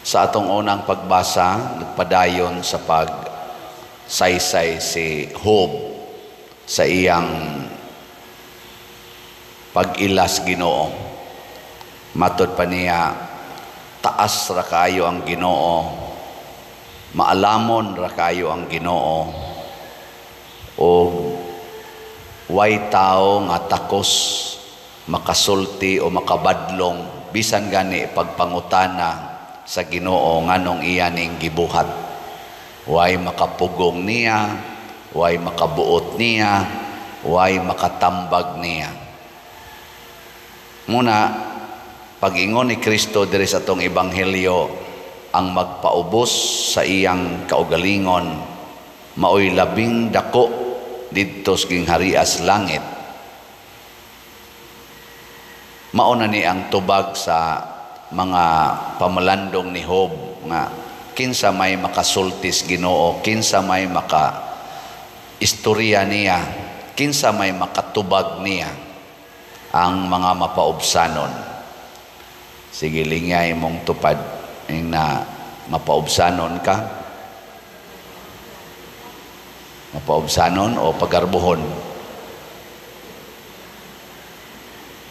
Sa atong unang pagbasa, nagpadayon sa pagsaysay si Job sa iyang pag-ilas Ginoo. Matod pa niya, taas ra kayo ang Ginoo, maalamon ra kayo ang Ginoo, o way tao nga takos makasulti o makabadlong bisan gani pagpangutana sa Ginoo nganong iya ning gibuhat. Way makapugong niya, way makabuot niya, way makatambag niya. Muna, pag-ingon ni Kristo diri sa atong ebanghelyo, ang magpaubos sa iyang kaugalingon maoy labing dako didto sa gingharias langit. Mao na ni ang tubag sa mga pamalandong ni Job nga kinsa may makasultis Ginoo, kinsa may maka istorya niya, kinsa may makatubag niya ang mga mapaubsanon. Sige, lingay mong tupad ing na mapaubsanon ka, mapaubsanon o pagarbuhon.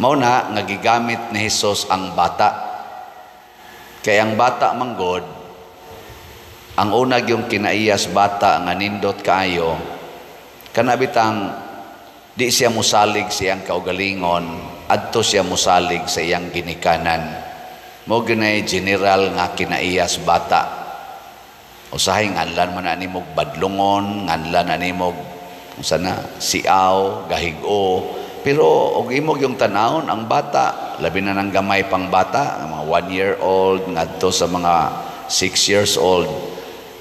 Mao na nga gigamit ni Hesus ang bata. Kay ang bata manggod, ang una yung kinaiyas bata nga nindot kaayo, kana bitang di siya musalig sa iyang kaugalingon, adto siya musalig sa iyang ginikanan. Mao ginay general nga kinaiyas bata. Usahay nganlan man na nimog badlongon, nganlan na nimog unsa na siaw, gahig-o. Pero og imog yung tanawon ang bata, labi na ng gamay pang bata, mga 1 year old ngadto sa mga 6 years old,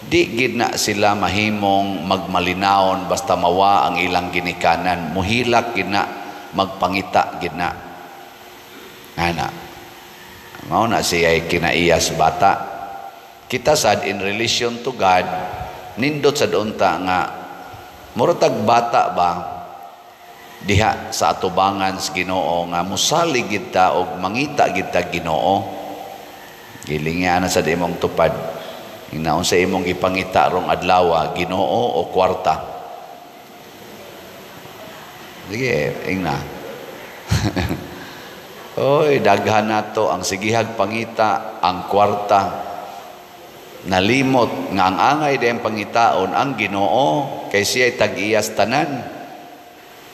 di gid na sila mahimong magmalinawon basta mawa ang ilang ginikanan. Muhilak gid na, magpangita gid na. Ana, mao na siya kinaiyas bata. Kita sad in relation to God, nindot sad unta nga murag bata ba diha sa atubangan sa Ginoo nga musalig gid ta og mangita gid ta Ginoo. Gilingan na sa imong tupad. Ingnaon sa imong gipangita rong adlaw, Ginoo o kwarta? Sige, ingna. Oy, daghan nato ang sigihag pangita ang kwarta. Nalimot nga ang angay dayang pangitaon ang Ginoo kay siya'y tag-iyas tanan.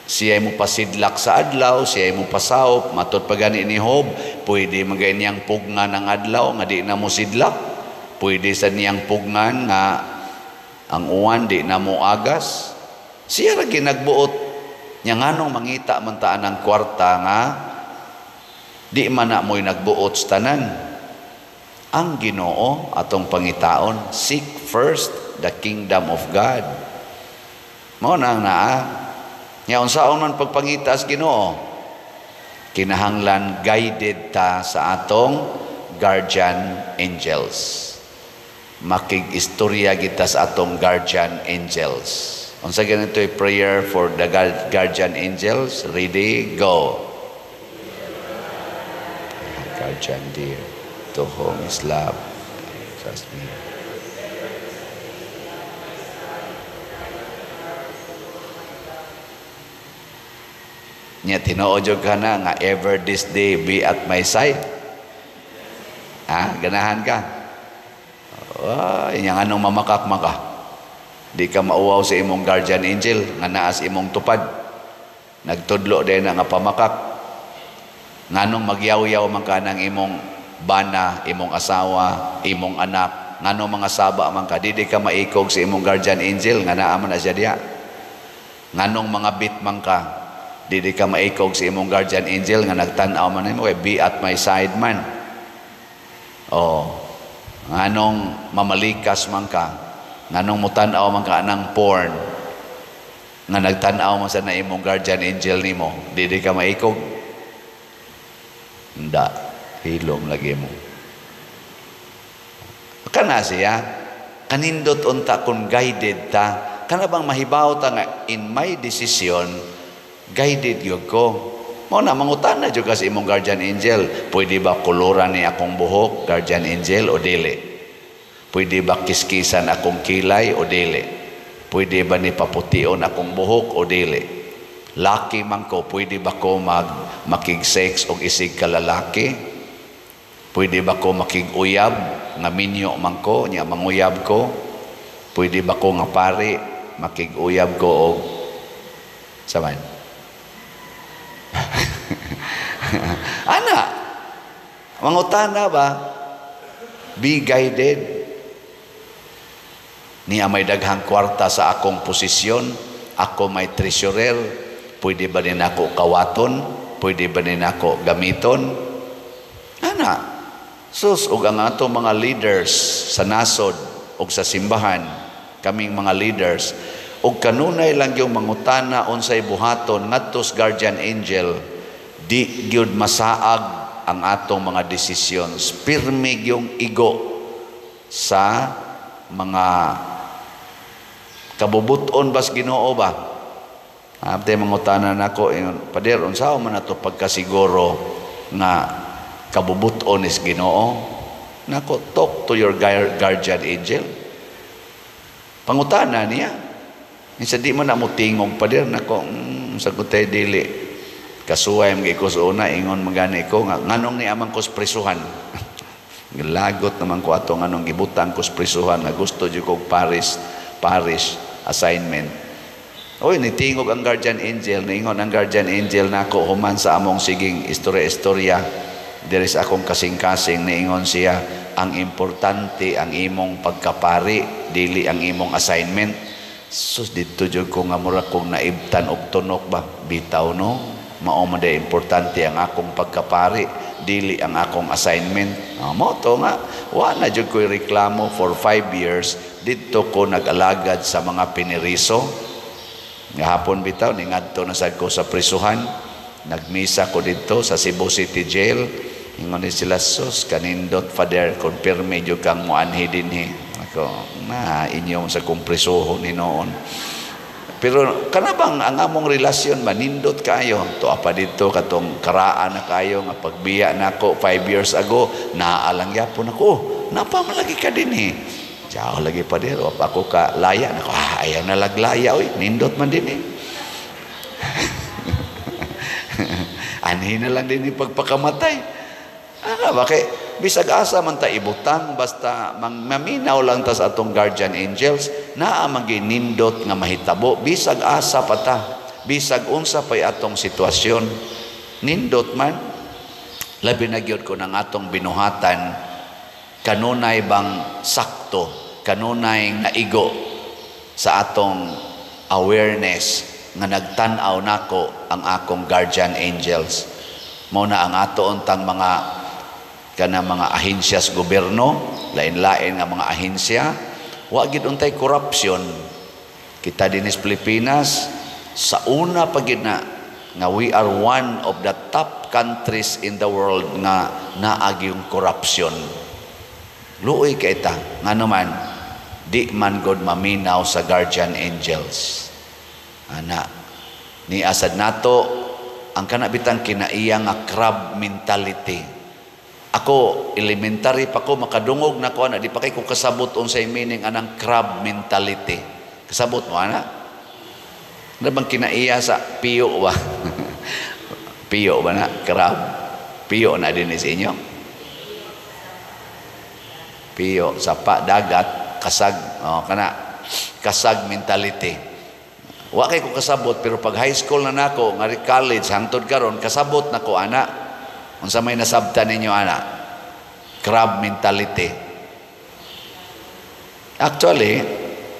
Siya'y mopasidlak sa adlaw, siya'y mopasawop. Matod pa gani ni Job, pwede magay niyang pugnan ang adlaw nga di na mosidlak. Pwede sa niyang pugnan nga ang uwan di na moagas. Siya ra ginagbuot nya nganong mangita man ta ang kwarta nga di man na mo'y nagbuot sa tanan. Ang Ginoo atong pangitaon, seek first the kingdom of God. Mao na ang naa. Nya unsaon man pagpangita sa Ginoo, kinahanglan guided ta sa atong guardian angels. Makig-istorya kita sa atong guardian angels. Unsa ganito prayer for the guardian angels? Ready, go. Guardian dear, to whom is love, trust me. Nya tinuod jud ka na nga ever this day be at my side. Ha, ganahan ka. Oh, inyang anong mamakak maka. Di ka mauwaw sa imong guardian angel nga naa sa imong tupad. Nagtudlo din nga pamakak. Nganong magyaw-yaw man ka ng imong bana, imong asawa, imong anak, nganong mga saba man ka, di ka maikog sa imong guardian angel nga naa man na siya diha. Nganong mga bit man ka, di ka maikog sa imong guardian angel nga nagtan-aw man nimo kay be at my side man. Oh, nganong mamalikas man ka, nganong mutan-aw man ka anang porn nga nagtan-aw man sa na imong guardian angel nimo, di ka maikog. Nda, hilom lagi mo. Kana siya, kanindot unta kung guided ta, kana bang mahibaw ta nga in my decision guided gyud ko. Mao na mangutana jud ka sa imong guardian angel, pwede ba koloran ni akong buhok, guardian angel, o dili? Pwede ba kiskisan akong kilay o dili? Pwede ba ni papution akong buhok o dili? Laki man ko, pwede ba ko makig-sex og isig kalalaki? Pwede ba ko makig-uyab nga minyo man ko, nya manguyab ko? Pwede ba ko nga pari makig-uyab ko og saman? Ana, mangutana ba? Be guided. Niya may daghang kwarta sa akong posisyon, ako may treasurer, pwede ba din ako kawaton? Pwede ba din ako gamiton? Ana, sus, ug ang ato mga leaders sa nasod ug sa simbahan, kaming mga leaders, ug kanunay lang yung mangutana unsay buhaton ngadto sa guardian angel, di gyud masaag ang atong mga desisyon. Pirmi yung igo sa mga kabubuton bas Ginoo ba? Abte mangutana nako ingon, "Pader, unsa man ato pagkasiguro nga kabubuton is Ginoo?" Nako, "Talk to your guardian angel." Pangutana niya. Insa di man na mo tingog, pader? Nako, sagot tay dili. Kasuway man ko sa una, ingon magani ko nga nganong ni amang ko sa prisuhan. Gilagot naman ko ato nganong gibutang ko sa prisuhan nga gusto jud kog parish assignment. Oy, nitingog ang guardian angel, niingon ang guardian angel nako human sa among siging istorya-istorya diri sa akong kasing-kasing, niingon siya, "Ang importante ang imong pagkapari, dili ang imong assignment." Sus, didto jud ko nga mura kong naibtan og tunok ba, bitaw no, mao man day importante ang akong pagkapari, dili ang akong assignment. Oh, mo to nga wa na jud ko'y reklamo. For 5 years didto ko nag-alagad sa mga piniriso. Gahapon bitaw ningadto na sad ko sa prisuhan, nagmisa ko didto sa Cebu City Jail. Ingon ni sila, "Sus, kanindot, Father, kung pirmi jud kang muanhi dinhi." Ako na inyo sa kong prisuhon ni noon. Pero kana bang ang among relasyon manindot kayo. Tuwa pa dito katong karaan na kayo nga pagbiya nako 5 years ago, naalang gyapon ako. "Oh, napa man lagi ka din eh." "Ciao lagi pa din. Ako ka laya nako." "Ah, ayaw na laglaya oy, nindot man din eh. Anhi na lang din pagpakamatay." Ah, bakit? Bisag asa man ta ibutang, basta maminaw lang ta sa atong guardian angels, naa man nindot nga mahitabo bisag asa pa ta, bisag unsa pay atong sitwasyon, nindot man. Labi na gyud ko ng atong binuhatan kanunay bang sakto, kanunay naigo sa atong awareness nga nagtan-aw nako ang akong guardian angels. Mao na ang ato untang mga kana mga ahensya sa gobyerno, lain-lain nga mga ahensya, wa gid untay corruption. Kita dinhi sa Pilipinas, sa una pa gid na nga we are one of the top countries in the world nga naagi yung corruption. Luoy kay ta, ngano man di man god maminaw sa guardian angels. Ana, ni asad nato ang kana bitang kinaiya nga crab mentality. Ako, elementary pa ko, makadungog na ko ana, di pa kay ko kasabot unsay meaning anang crab mentality. Kasabot mo ana? Ano bang kinaiya sa piyo ba? Piyo ba na? Crab? Piyo na din sa inyo? Piyo, sapa, dagat, kasag, oh, kana, kasag mentality. Wa kay ko kasabot, pero pag high school na nako, ngari college, hangtod karon, kasabot na ko ana. Unsa may nasabtan ninyo ana? Crab mentality. Actually,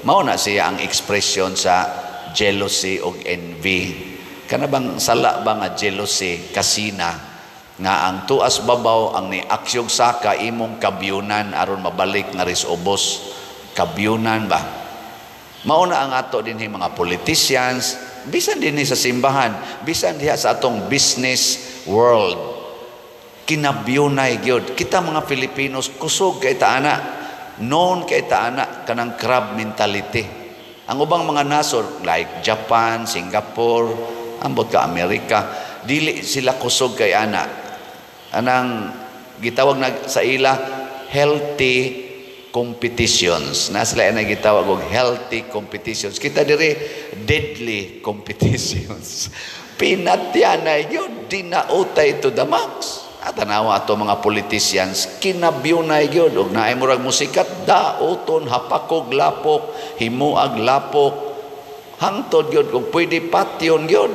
mao na siya ang expression sa jealousy og envy. Kana bang sala ba nga jealousy, kasina, nga ang tuas babaw ang ni aksyog saka imong kabyunan aron mabalik nga ris ubos, kabyunan ba? Mao na ang ato dinhi mga politicians, bisan dinhi sa simbahan, bisan diha sa atong business world, kinabyunay gyud. Kita mga Filipinos, kusog kay ta ana, known kay ta ana kanang crab mentality. Ang ubang mga nasod like Japan, Singapore, ambot ka Amerika, dili sila kusog kay ana. Anang gitawag na sa ila healthy competitions. Na sila na gitawag og healthy competitions. Kita diri, deadly competitions. Pinatyanay gyud, dinautay to the max. At tanawa ato mga politicians, kinabyunay gyud og naay murag musikat, daoton, hapakog lapok, himuag lapok, hangtod gyud kung pwede patyon gyud.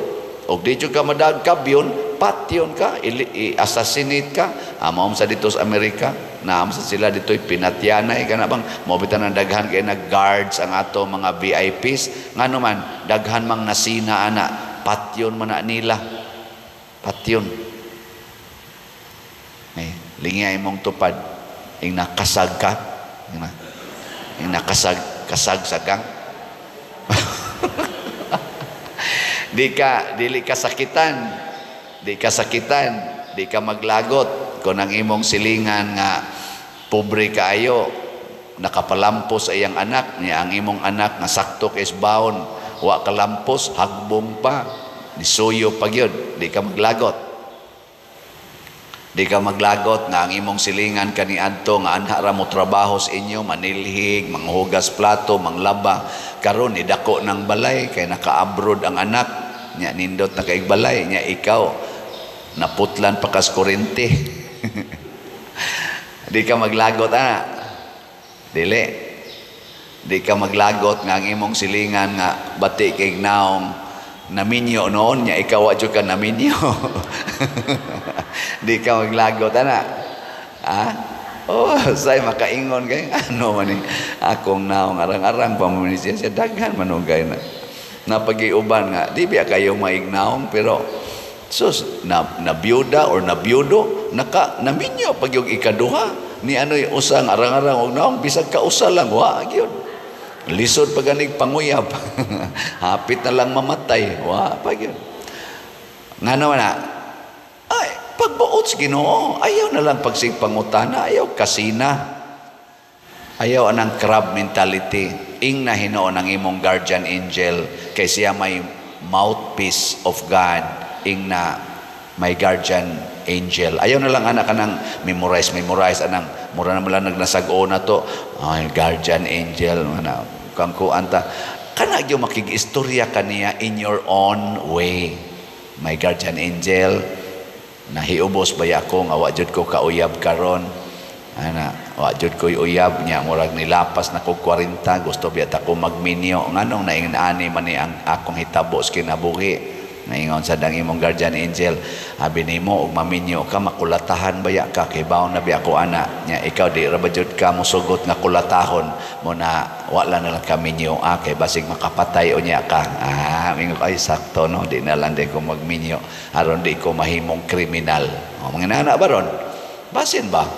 Og di jud ka madag kabyon, patyon ka, i-assassinate ka. Amo sa dito sa Amerika, naam sa sila dito'y pinatyanay ka na bang, mao bitan ang daghan kay nag-guards ang ato mga VIPs. Ngano man, daghan mang nasina ana, patyon man na nila. Patyon. Ay, lingya imong tupad, ing nakasag ka, ing nakasag, kasag sagang. Di ka, dili ka sakitan, di ka sakitan, di ka maglagot. Kung ang imong silingan nga pobre kaayo, nakapalampos sa iyang anak, niya ang imong anak nga sakto kay baon, wa kalampos, hagbong pa, nisuyo pa gyud, di ka maglagot. Di ka maglagot nga ang imong silingan kaniadto nga anha ra mo trabaho sa inyo, manilhig, manghugas plato, manglaba. Karon idako ng balay kay naka-abroad ang anak, nya nindot na kay balay, nya ikaw naputlan pa kas kurente. Di ka maglagot ana. Dili. Di ka maglagot nga ang imong silingan nga bati kay naong naminyo noon, nya ikaw wa jud ka naminyo. Di ka maglagot ana. Ha? Oh, say makaingon kay ano man ni akong naong arang-arang pa man siya, siya daghan manugay na. Napagiuban nga di biya kayo maignaong, pero sus na nabiyuda or nabiyudo naka naminyo pag yung ikaduha ni anoy usang arang-arang og naong bisag kausa lang wa gyud. Lisod pa ganig panguyab. Hapit na lang mamatay. Wa pa gyud. Ngano na? Ay, pagbuot sa Ginoo, ayaw na lang pagsigpangutana, ayaw kasina. Ayaw anang crab mentality. Ing na hinuon ang imong guardian angel kay siya may mouthpiece of God. Ing na may guardian angel. Ayaw na lang anak kanang memorize, memorize anang mura na lang nagnasag-o na to. Ay, guardian angel ana kang kuan ta. Kana gyud makig-istorya kaniya in your own way. My guardian angel, nahiubos ba ako nga wa jud ko kauyab karon? Ana, wa jud ko'y uyab niya, murag nilapas na ko 40, gusto biya ta ko magminyo. Nganong naingon ani man ni ang akong hitabo sa kinabuhi? Naingon sa dang imong guardian angel, abi nimo og maminyo ka, makulatahan baya ka, kay baon na biya ko ana. Nya ikaw di ra ba jud ka mosugot nga kulatahon mo na wala na lang ka minyo, ah, kay basig makapatay unya ka. Ah, mingon ay sakto no, di na lang di ko magminyo aron di ko mahimong kriminal. O mga nana ba ron? Basin ba?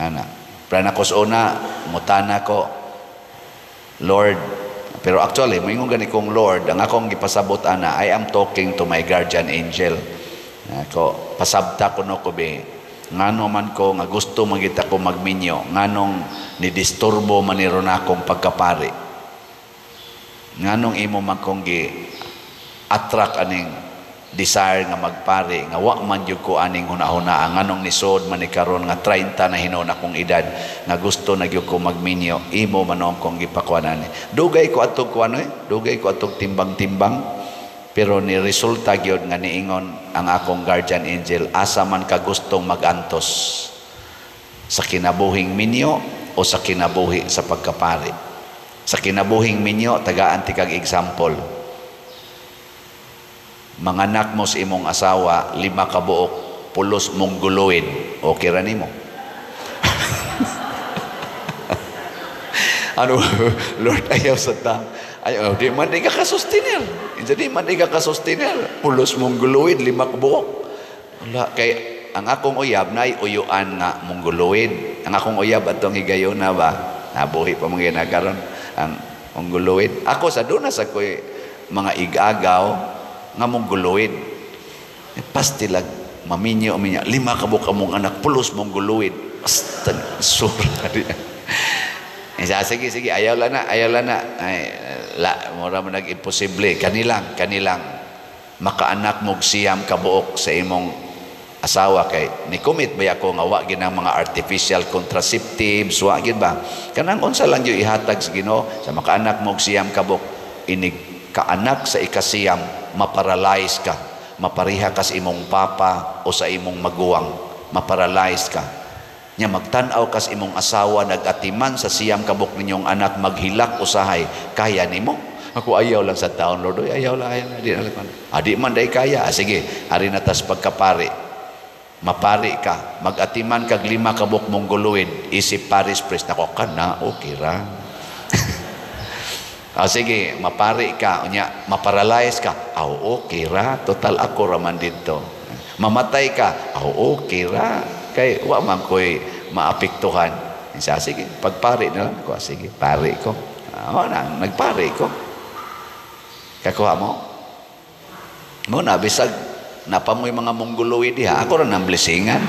Ana, pra na ko sa una, mutana ko, Lord. Pero actually, moingon gani kong Lord, ang akong gipasabot ana, I am talking to my guardian angel. Ako, pasabta ko no ko be, ngano man ko nga gusto magita ko magminyo, nganong nidisturbo man ni ron akong pagkapari. Nganong imo man kong gi attract aning desire nga magpari, nga wa man gyud ko aning hunahuna, nganong nisod man ni karon nga 30 na hinuon akong edad nga gusto na gyud ko magminyo, imo man akong gipakuan ani. Dugay ko atog kuan oy, dugay ko atog timbang-timbang, pero ni resulta gyud nga niingon ang akong guardian angel, asa man ka gustong magantos sa kinabuhing minyo o sa kinabuhi sa pagkapari. Sa kinabuhing minyo, tagaan ti kag example. Manganak mo sa imong asawa, 5 ka buok, pulos mongoloid. Okay ra nimo? Ano, Lord, ayaw sa ta. Ayaw, di man di ka kasustiner. Di man di ka kasustiner. Pulos mongoloid, 5 ka buok. Wala, kay ang akong uyab, naay uyuan nga mongoloid. Ang akong uyab, atong higayon na ba? Nabuhi pa mga ginagaron ang mongoloid. Ako sa doon na sa ko'y mga igagaw, nga mongoloid. Pastilag, maminyo, minyo, 5 ka buok among anak, pulos mongoloid. Basta, sura niya. Isa, sige, sige, ayaw lang na, ayaw lang na. Ay, la, mura mo nag-imposible. Kanilang, kanilang, makaanak mog 9 ka buok sa imong Asawa kay ni commit ba ako nga wa gyud ang mga artificial contraceptives, wa gyud ba? Kanang unsa lang gyud ihatag sa Ginoo sa makaanak mo og 9 ka buok, inig kaanak sa ikasiyam, maparalyze ka, mapariha ka sa imong papa o sa imong maguwang, maparalyze ka. Nya magtan-aw ka sa imong asawa nag-atiman sa 9 ka buok ninyong anak, maghilak usahay, kaya nimo? Ako ayaw lang sa taon, Lord. Oy, ayaw lang, ayaw lang. Di na lang. Ah, di man day kaya. Ah, sige, ari na tas pagkapari. Mapari ka, mag-atiman kag 5 ka buok mongoloid, isip parish priest. Nako ka na, okay ra. Ah, sige, mapari ka, unya, maparalyze ka. Ah, okay ra, total ako raman dito. Mamatay ka, ah, okay ra. Kay wa man ko'y maapektuhan. Siya, sige, pagpari na lang ko. Ah, sige, pari ko. Ah, na, nagpari ko. Kakuha mo? Mo na, bisag napamoy mga mongoloid diha, ako ra nang blessingan.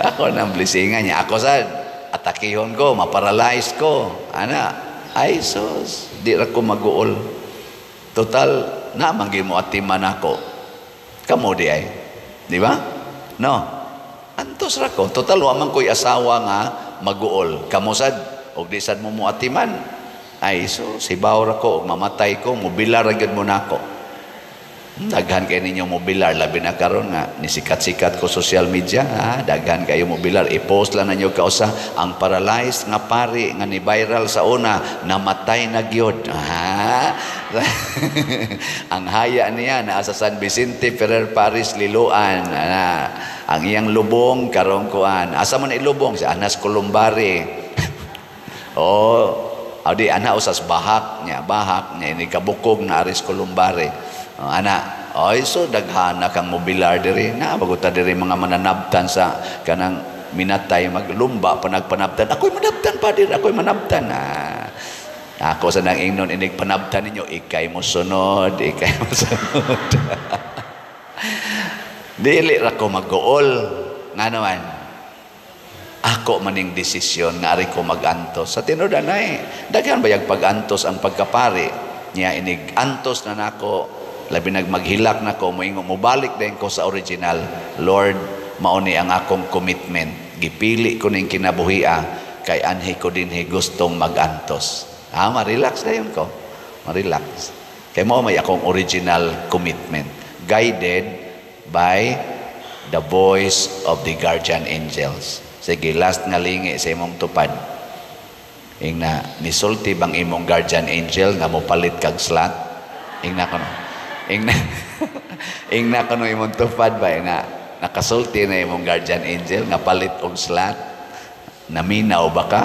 Ako nang blessingan niya. Ako sa atakihon ko, maparalyze ko. Ana, ay sus, di ra ko maguol. Total, na mangi mo atiman ako. Kamo di ay. Di ba? No. Antos ra ko. Total, wa man ko'y asawa nga maguol. Kamo sad, og di sad mo mo atiman. Ay so, sibaw ra ko, og mamatay ko, mobilar ra gyud mo nako. Daghan kay ninyo mobilar, labi na karon nga nisikat-sikat ko social media, ha? Daghan kayo mobilar, i-post lang ninyo kausa ang paralyzed nga pari nga ni viral sa una, namatay na gyud. Ha? Ang haya niya naa sa San Vicente Ferrer Parish, Liloan. Ana, ang iyang lubong karong kuan. Asa man ilubong sa Anas Columbari. Oh, adi ana usas bahak niya ini kabukog na Aris Columbari. Oh, ana, oy so daghana kang mobilar diri na baguta diri mga mananabtan sa kanang minatay maglumba pa nagpanabtan. Ako'y manabtan pa diri, ako'y manabtan. Ah, ako sa nang ingnon inig panabtan ninyo, ikay mo sunod, ikay mo sunod. Dili ra ko mag-uol. Nga naman, ako maning desisyon nga ari ko mag-antos. Sa tinuod anay, daghan bayag pag-antos ang pagkapari. Niya inig antos na nako, labi nag maghilak nako, moingon mobalik din ko sa original. Lord, mao ni ang akong commitment. Gipili ko ning kinabuhia kay anhi ko dinhi gustong mag-antos. Ah, ma-relax dayon ko. Ma-relax. Kay mao may akong original commitment. Guided by the voice of the guardian angels. Sige, last nga lingi sa imong tupad. Ingna, nisulti bang imong guardian angel nga mopalit kag slot? Ingna kono. Ingna, ingna kono imong tupad ba? Ingna, nakasulti na imong guardian angel nga palit og slot? Naminaw ba ka?